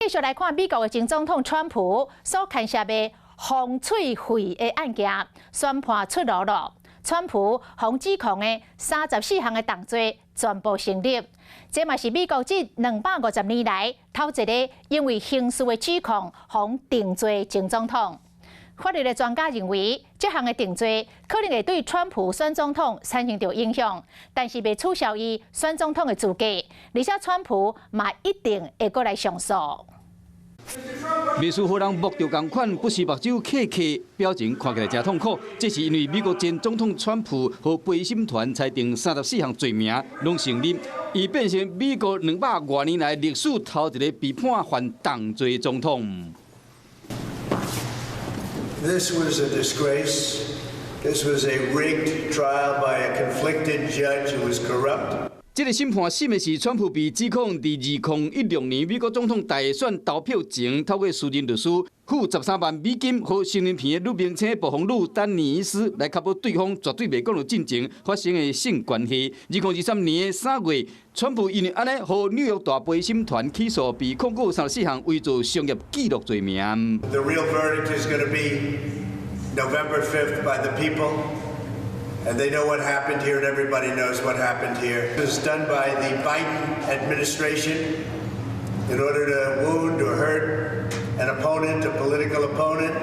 繼續來看美國的前總統川普所牽涉的風吹費的案件宣判出爐了。川普予指控的34項的重罪全部成立，這嘛是美國這250年來頭一个因為刑事的指控予定罪前總統。法律的專家認為，這項的定罪可能會對川普選總統產生著影響，但是袂取消伊選總統的資格，而且川普嘛一定會閣來上訴。袂輸予人摸著仝款，不時目睭瞌瞌，表情看起來誠痛苦。這是因為美國前總統川普予陪審團裁定34項罪名攏成立，伊變成美國200外年來歷史頭一個被判犯重罪總統。 This was a disgrace. This was a rigged trial by a conflicted judge who was corrupt. 這个審判審的是川普被指控佇2016年美國總統大選投票前，透過私人律師付13萬美金，予成人片的女明星暴風女丹尼斯來確保對方絕對袂講著進前發生的性關係。2023年3月，川普因為按呢，予紐約大陪審團起訴，被控告34項偽造商業記錄罪名。 The real verdict is going to be November 5th by the people. And they know what happened here, and everybody knows what happened here. It was done by the Biden administration in order to wound or hurt an opponent, a political opponent.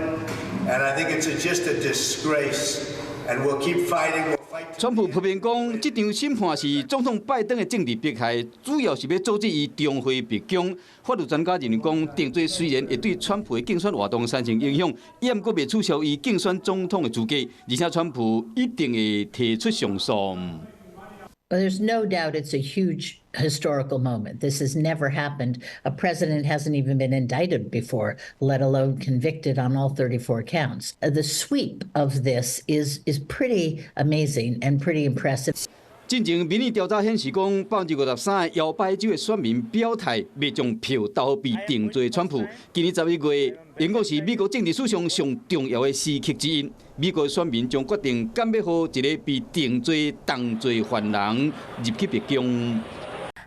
And I think it's just a disgrace. And we'll keep fighting. We'll fight. 川普批評講，這場審判是總統拜登的政治迫害，主要是欲阻止伊重回白宮。法律專家認為講，定罪雖然會對川普的競選活動產生影響，毋過袂取消伊競選總統的資格，而且川普一定會提出上訴。 But there's no doubt it's a huge historical moment. This has never happened. A president hasn't even been indicted before, let alone convicted on all 34 counts. The sweep of this is pretty amazing and pretty impressive. 進前民意調查顯示講，53%的搖擺州的選民表態欲將票投予被定罪川普。今年11月，應該是美國政治史上上重要的時刻之一。美國選民將決定敢欲予一个被定罪重罪犯人入去白宮。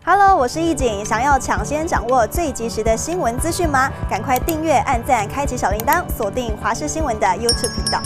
Hello，我是易景，想要搶先掌握最及時的新聞資訊嗎？趕快訂閱、按讚、開啟小鈴鐺，鎖定華視新聞的 YouTube 頻道。